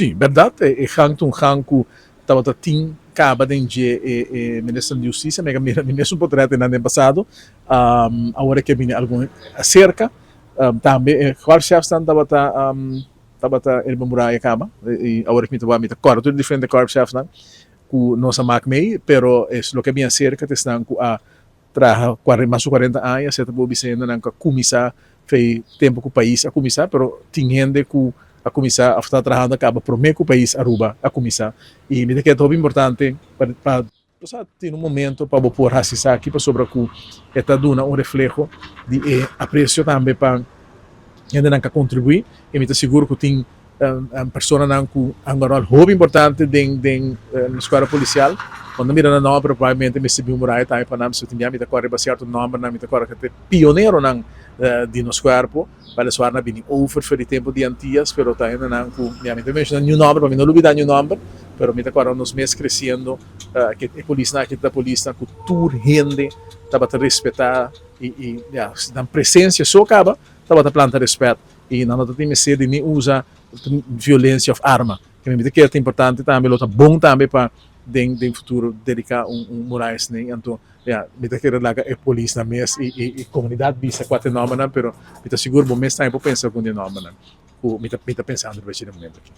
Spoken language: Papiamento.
Sí, bèrdat, e gang ta un gang ku tabata tin kaba den dje e Minister di Hustisia. Mi a mira mi mesun potrèt einan den pasado. Awor ke bini algun aserka. Tambe e korpschefsnan tabata tabata riba muraya kaba. I awor mi ta wak mi ta kòrda tur e diferente korpschefsnan ku nos a mak mei, pero es loke a bini aserka ta esnan ku a traha mas ku 40 aña, esei ta por bisa hendenan ku a kuminsá fei tempu ku pais a kuminsá, pero tin hende ku a kuminsá òf ta trahando kaba promé ku pais Aruba a kuminsá. I mi ta kere ta hopi importante pa bo sa tin un momento pa bo por hasi esaki pasobra ku e ta duna un refleho di e apresio tambe pa hendenan ku a kontribuí i mi ta sigur ku tin personanan ku a hunga ròl hopi importante den den skuadra polisial. Cuando mira nan nomber probablemente mester bin un muraya tambe pa nan, pasobra tin bia mi ta kòrda riba sierto nombernan, mi ta kòrda ku ta e pioneronan di nos kuerpo, weliswaar nan a bini over for di tempu di Antias, pero ta hendenan ku mi ta menshona niun nomber pa mi no lubida niun nomber, pero mi ta kòrda nos mes kresiendo ke e polisnan aki ta polisnan ku tur hende tabata respetá i ya nan presensia so kaba tabata planta respèt. I nan no ta tin mester di ni usa violencia of arma. Kende mi ta kere ta importante tambe, lo ta bon tambe pa den den futuro dedica un muraya asina. Anto ya, mi ta kere laga e polisnan mes i i comunidad bisa cua ta e nombernan, pero mi ta sigur bo mes tambe por pensa algun di e nombernan cu mi ta mi ta pensando riba esei na momento aki.